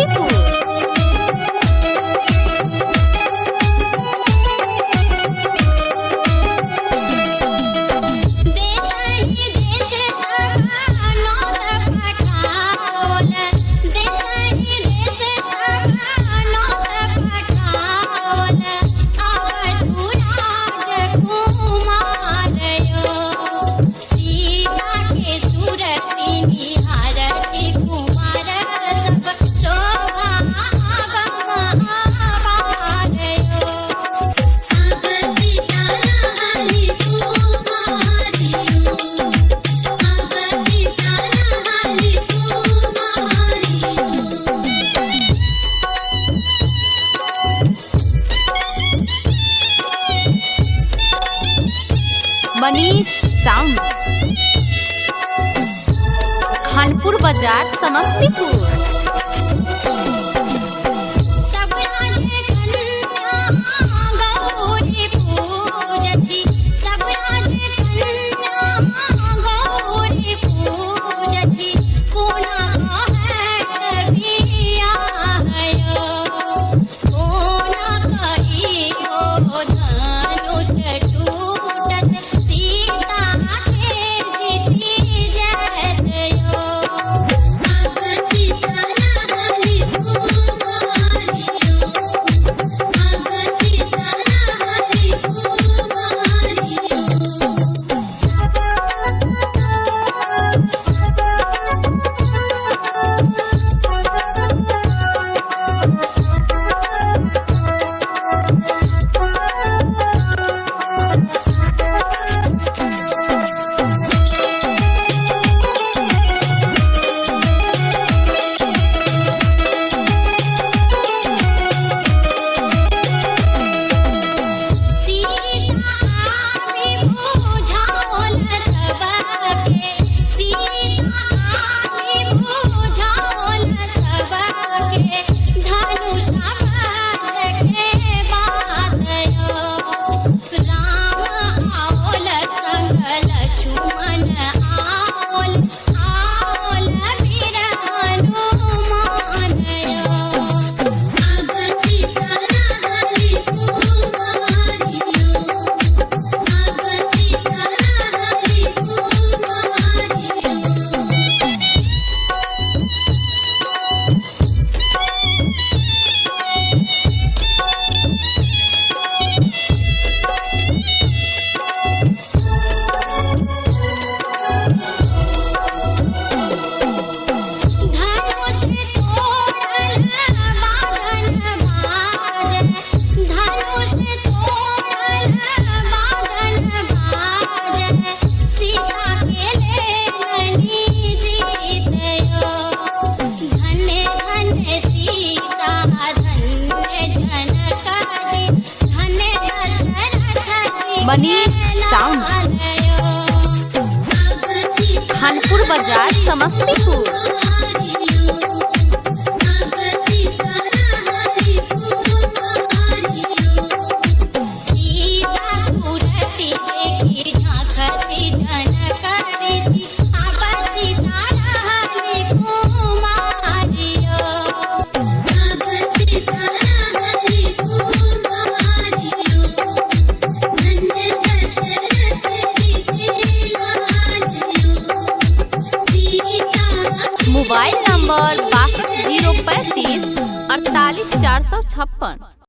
समस्तीपुर। देश ही देश समानो पठाओल, देश ही देश समानो पठाओल, अवधु राजकुमार यो। सीता के सूरति निहारति कुमार सब शोभा आगम अपार यो। मनीष साउंड, खानपुर बाजार, समस्तीपुर। सब राजकन्या गौरी पूजति, सब राजकन्या गौरी पूजति, कोना कहत बियाह यो, कोना कहियो धनुष टूटत, सीता के जीति जैत यो। सीता आबि बुझाओल सबके, सीता आबि बुझाओल सबके, धनुष बाज के बात यो। राम आओल संग लक्ष्मण आओल, आओल वीर हनुमान यो। धनुष तोड़ल बाँधन बाज, धनुष तोड़ल बाँधन बाज, सीता के लेलनि जीत यो। धन्य धन्य सीता, धन्य जनक जी, धन्य दशरथ जी मनीष साउंड, लाल यो। खानपुर बाजार, समस्तीपुर। सीता सूरति देखी झाँखती जनक ऋषि, अब सीता रहली कुमारियो। Mobile number 62035 48456।